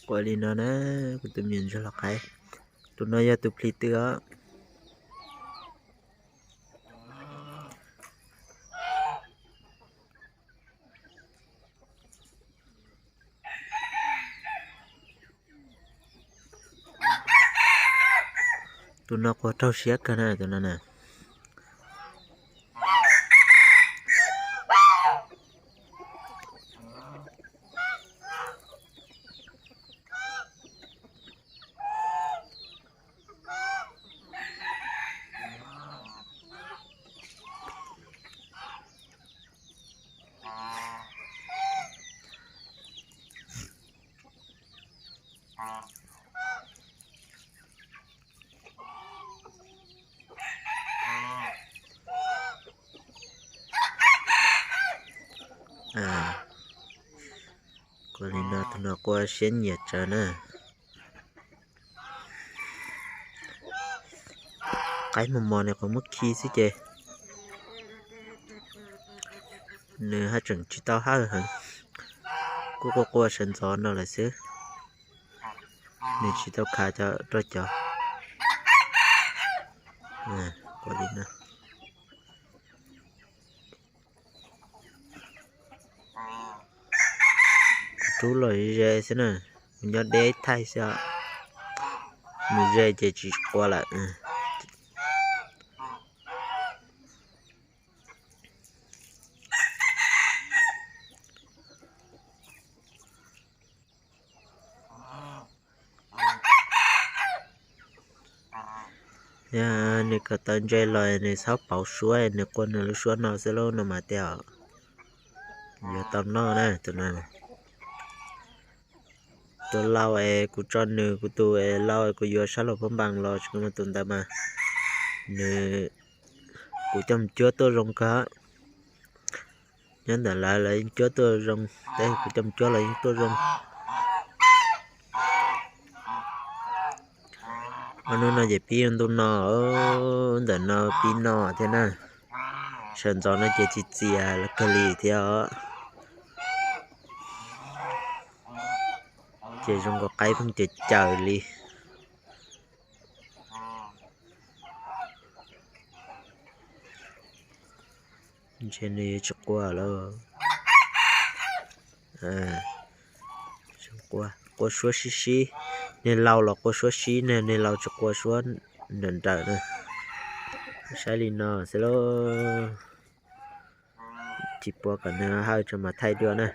Quaj li no na, kuv tus me nyuam ntsuag lau qaib. Tus no yog tus plhis twm os. Tus no quaj raug siab kawg na, tus no na. Kuv li no, tus no quaj siab nyiam tsawv na. Qaib mos mos nws qhov muab khi xwb ces nws haj tseem tsis tau hawj heev, kuj quaj quaj sawv ntxov no lawm xwb. Nws tsis tau khav rau cov. Kuv li no. Rub los ze xwb na, mus nyob deb thaij xwb os. Mus ze ces tsis quaj lawm. Yog nws kom tau ntse los nws txhob pauv suab, nws quaj nws lub suab no xwb lauj no mas tiag. Yuav tau noj na tus no. Tus lau es kuv tso nws, kuv tus es lau es kuv yuav sab laug phab npas los tsis muaj tus ntawd mas nws, kuv coj mus cuab tuaj zoo kawg. Nyob ntawm lawv, lawv yeej cuab tuaj zoo, tab sis kuv coj mus cuab los yeej tuaj zoo. Ob hnub no ces pib ntuj no, ntawm no pib no thiab na. Sawv ntxov no ces txias txias los kawg li thiab os. Ces zoo nkaus qaib pheej caws caws li. Ntshe nws yuav tsis quaj lawm. Quaj suab sib sib, niag lau los quaj suab sib ne, niag lau tsis quaj suab nrawm nrawm na. Saib li no xwb lauj. Tsis pub kom nws hawj tso mas thaij dua na.